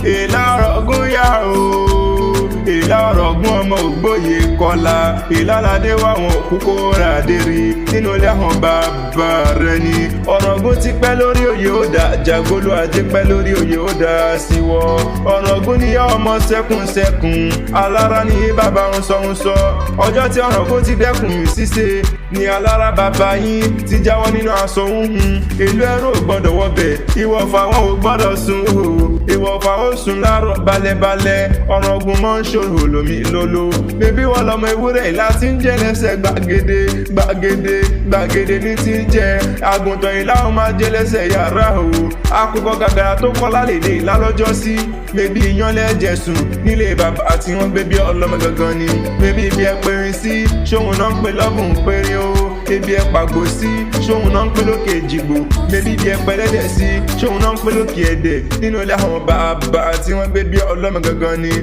Ìlà Ọ̀ràngún yá o, Ìlà Ọ̀ràngún ọmọ ògbóye kọlá, ìlàládé wà wọn òkú kó rà dérí nínú ilé àwọn bàbá rẹ ni. Ọ̀ràngún ti pẹ́ lórí oyè, ó dà jàgólú ajé pẹ́ lórí oyè, ó dà síwọ́. Ọ̀ràngún ni ọmọ sẹ́kùnsẹ́kùn, alára ní bàbá ń sọ ń sọ. Ọjọ́ tí Ọ̀ràngún ti dẹ́kun ṣíṣe ni alára bàbá yín ti jáwọ́ nínú aṣọ húnhun. Ìlú ẹrú ò gbọ́dọ̀ wọbẹ̀, ìwọ̀fà wọn ò gbọ́dọ̀ sùn o, ìwọ̀fà ó sùn láàárọ̀ balẹ̀balẹ̀. Ọ̀ràngún mọ́ ń ṣòro lómi lólo bébí wọn lọmọ ewúrẹ́ ìlà tí ń jẹ́ lẹ́sẹ̀ gbàgede gbàgede gbàgede ní ti ń jẹ. Àgùntàn ìlà wọn máa jẹ lẹ́sẹ̀ yàrá o. Akókò gàgàrà tó kọ́ lálẹ́dẹ̀ ìlà lọ́jọ́ sí bébí iyán lẹ́jẹ̀ sùn nílé bàbá àti wọn gbé bí ọlọ́mọ gangan ni. Bébí ibi ẹ pẹ̀rin sí, ṣóhun náà ń pè lọ́bùn pẹ̀rin o. Ibi ẹ pàgbò sí, ṣóhun náà ń pè lókè èjìgbò. Bébí ibi ẹ pẹlẹ́dẹ̀ sí, ṣóhun náà ń pè lókè ẹ̀dẹ̀ nínú ilé àwọn bàbá tí wọ́n gbé bí ọlọ́mọ gangan ni.